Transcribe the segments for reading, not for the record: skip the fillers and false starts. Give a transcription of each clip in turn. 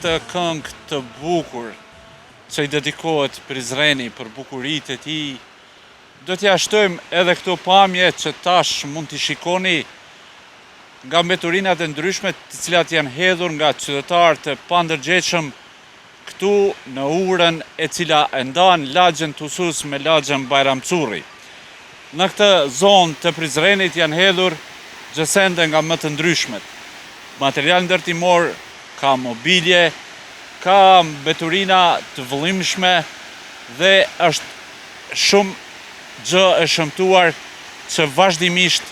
këtë këngë të bukur që i dedikohet Prizreni për bukuritë e tij, do t'ia shtojmë edhe këto pamje që tash mund t'i shikoni nga mbeturinat e ndryshme të cilat janë hedhur nga qytetarë të pandërgjegjshëm këtu në urën e cila e ndan lagjen Tusus me lagjen Bajram Curri. Në këtë zonë të Prizrenit janë hedhur gjësende nga më të ndryshmet. Material ndërtimor, ka mobilje, ka mbeturina të vëllimshme dhe është shumë gjë e shëmtuar që vazhdimisht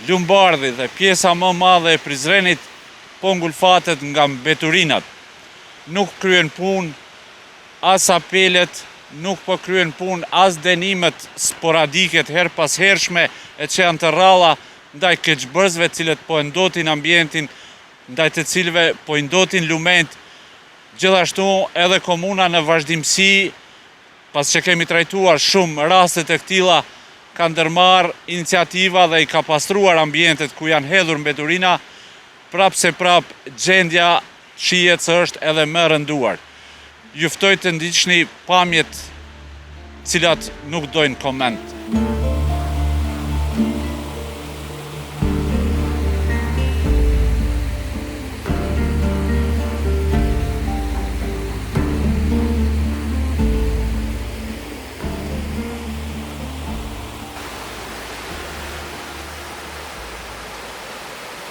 Lumbardhi dhe pjesa më e madhe e Prizrenit po ngulfatet nga mbeturinat. Nuk kryen punë as apelet, nuk po kryen punë as dënimet sporadike të herëpashershme e që janë të rralla ndaj keqbërësve të cilët po e ndotin ambientin, ndaj të cilëve po i ndotin lumenjtë. Gjithashtu edhe komuna në vazhdimësi, pas që kemi trajtuar shumë raste të këtilla, ka ndërmarrë iniciativa dhe i ka pastruar ambientet ku janë hedhur mbeturina, prapëseprapë gjendja shihet se është edhe më e rënduar. Ju ftoj të ndiqni pamjet të cilat nuk dojnë koment.